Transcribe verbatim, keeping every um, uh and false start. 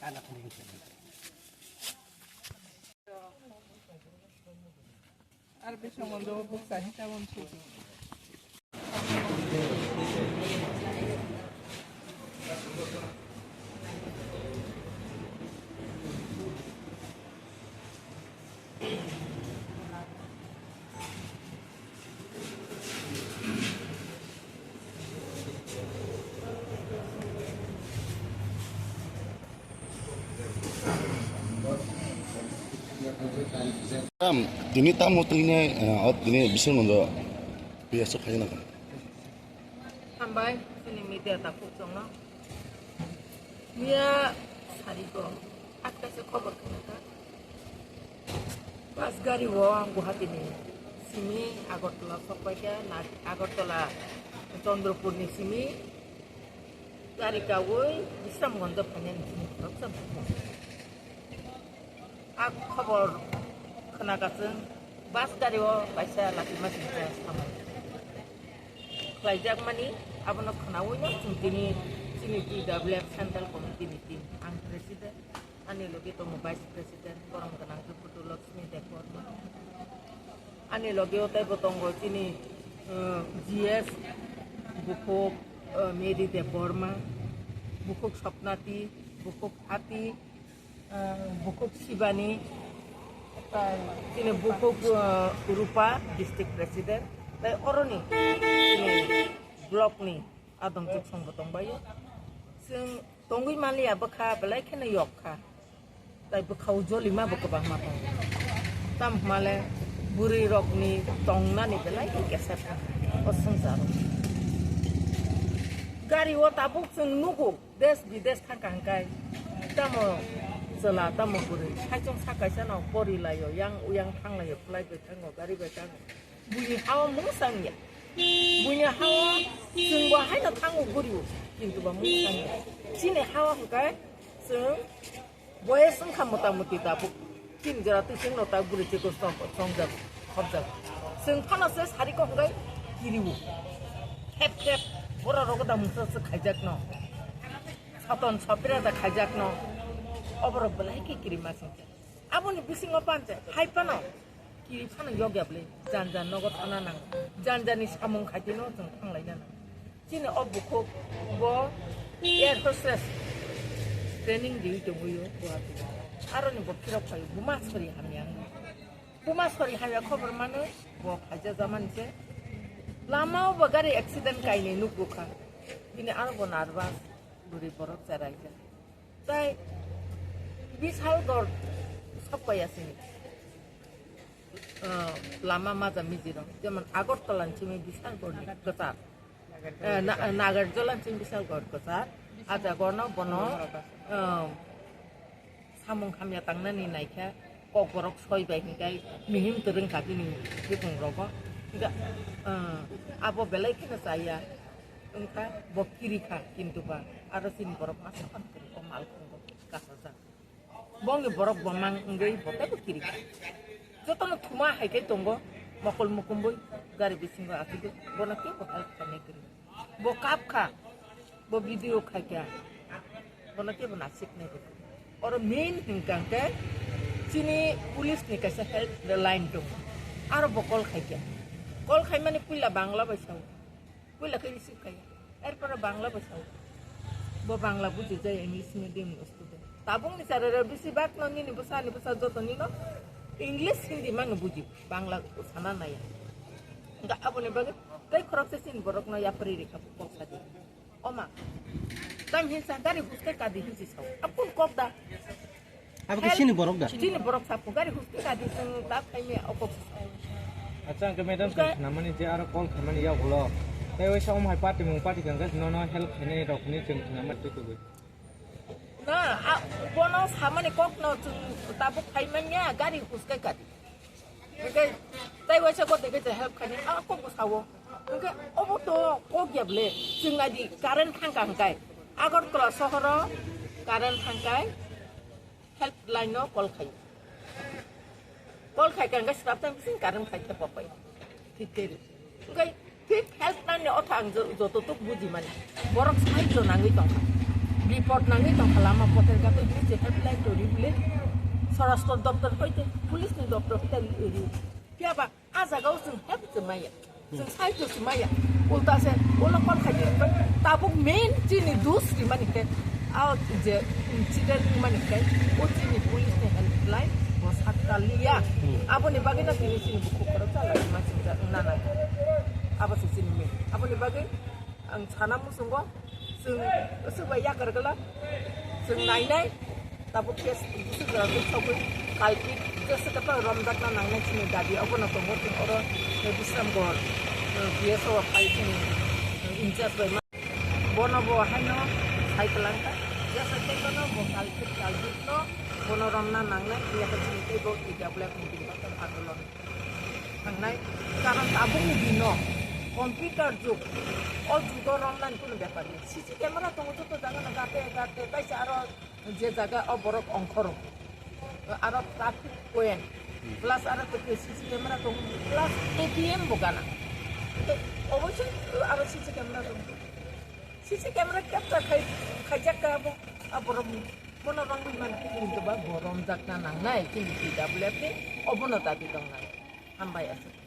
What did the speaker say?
Ar bising mondo buksa hita won sudu. Tam, tini tamo tini, eh, o tini bising mondo piyaso khaina. Hambai, chini media takhuk chwngno. Miya sarigo, at kaisa khobor khna kha. Bus gari o ang Guwahati ni simi Agartala sokpai kha, na Agartala Chandrapur ni simi gari kawi Bisramganj phainani simi khoroksa bukung. A khobor khna kha chwng bus gari o kaisa latima singcha samani khlaijakmani, abono khnaui no chwng tini chini T W F Central Committee ni team, ang president, ani logi tongo vice president, borom gwnang Juputulok Debbarma. Ani logi o teibo tongo chini, eh, G S, bukhuk, eh, Mary Debbarma, bukhuk Swapnati, bukhuk Ati, eh, bukhuk Sibani, tai chini bukhuk, eh, Rupa, district president, tai oroni chini block ni adong chuk songbo tongbaio. Chwng tongwi manliya bwkha belai kheno yok kha. Tai bwkhao jolima bo kwbangma tongo. Tamo hwnmale bwrwi rokni tongnani belai khe kesep o swngcharo. Gari o tabuk chwng nugo, des bides thangkha hwnkhe tamo chwla tamo bwrwi saichung sa kaisa no porilaio, yang uyang thanglaio, phlai bai thango, gari bai thango. Buini hao mungsang ya. Buini hao chwng bo haino thango guriu, kintu ba mungsang ya. Chini hao hwnkhe chwng boyes wngkha mota moti tabuk. Tin jora twi chwngno ta guri chwkwi chong, chongjak, khopjak. Chwng phano se sari kok hwnkhe kiriu. Thep thep, borok rogo da mungsa se khaijakno. Saton sopira da khaijakno. Oborok belai khe kirima singcha. Aboni bisingo panche hai phano kiri phano yokya bwle, jan jan nogo thana nango, jan jan ni samung khaitino chwng thanglaina nango. Chini o bukhuk bo air hostess training riwi tongwi o Guwahati. Aroni bo phirok phaio, buma sori hamya wngwi. Buma sori hamya khobor manwi bo phaija jamani se. Lama o bo gari accident kainwi nukgo kha. Bini aro bo nervous, bwrwi borok cheraijak. Tai Bisalgor sokpaiya sini. Ah, lama maja mijiro. Jemon Agartala ni simi Bisalgor ni kwchar. Eh, Na-, Nagarjola ni simi Bisalgor kwchar. Ajagorno bono, ah, samung hamya tangnani naikha. Kokborok soi bai hinkai mihim twrwng kha bini bikung rogo. Hinka, ah, abo belai kheno chaya. Wngkha bo kiri kha, kintu ba aro chini borok masa phan kiri o mal khungo kasajak. Bongni borok bo mang wngwi bo teibo kiri kha. Jotono thuma hai khe tongo, mokol mukumbui gari bisingo achugwi bono kebo help khainai kwrwi. Bo kap kha, bo video khai kha, bono kebo nasiknai rw kha. Oro main hwnkha hwnkhe chini police ni kaisa help line tongo, aro bo call khai kha. Call khaimani puila Bangla bai sao. Puila khe receive khaio. Erpore Bangla bo sao. Bo Bangla buji jai English medium ni student. Tabuk ni chara rok bisi bak no nini bwsa ni bwsa joto ni no English Hindi mano buji. Bangla sana naya. Ga aboni bagwi tei khorok se sin borok no yapri rikha kok sadi. Oma. Tam hinsa gari huske kadi hinsi sao. Apun kok da. Abo khe chini borok da? Chini borok sapu gari husti kadi chwng ta phaimya o kok. Acha, hwnkhe madam, chwng khnamani je aro call khaimani yagulo. Tei waisa omo hai party mung party khe hwnkhe nono help khainai rokni chwng khnama twi tubui. Na, a, bono samani kokno chwng tabuk phaimanya gari huske kadi. Hwnkhe tei waisa kok dege je help khainai a kokbo sao. Hwnkhe obo to kok ya ble chwng naidi current thangkha hwnkhe. Agartala sohoro current thangkha. Helpline no call khai. Call khai khe hwnkhe swrapsa bising current khai khe popai. Thik khe ri. Hwnkhe thik helpline ni otha ang jo-, joto tuk buji mani. Borok sahajyo nangwi tongkha. Report nangwi tongkha lama poter gate bili je helpline to ribili. Sorastro doptor hoite, police ni doptor hoite ri. Phiya ba a jaga o chwng help chwng maya. Chwng sai to chwng maya. Ulta se ulo call khai di. Tabuk main chini dus rimani khe. A je incident rimani khe. O chini police ni helpline bo sakta liya. Aboni bagwi na tini chini bukhuk khoro chala rima chini nana. Abo se chini main. Aboni bagwi ang sana musungo. Chwng swbai yakar gala, chwng nainai, tabuk case bwswk jora twi sogwi kalpit, jesa khe romjakna nangnai chini dabi, obono tongo chwng oro, eh, Bisramgarh, eh, B S O phai chini, eh, incharge bai ma-, bono bo haino sai kwlangkha, jesa khe bono bo kalpit, kalpitno bono romna nangnai, yakhe chini teibo T W F ni bini bagwi andolon. Thangnai, karon tabukni dino computer jug, o jugo romnani kuno bepar ya. C C camera tongo joto jaga no gate gate, taisa aro je jaga o borok ongkhoro, aro traffic point, plus aro tei C C camera tongo, plus A T M bo gana. Tei oboisoi aro C C camera tongo. C C camera capture khai, khaijak ka abo, a borok bono romwi man, kintu ba bo romjakna nangnai, kintu T W F ni obono dabi tongnai. Hambai aswk.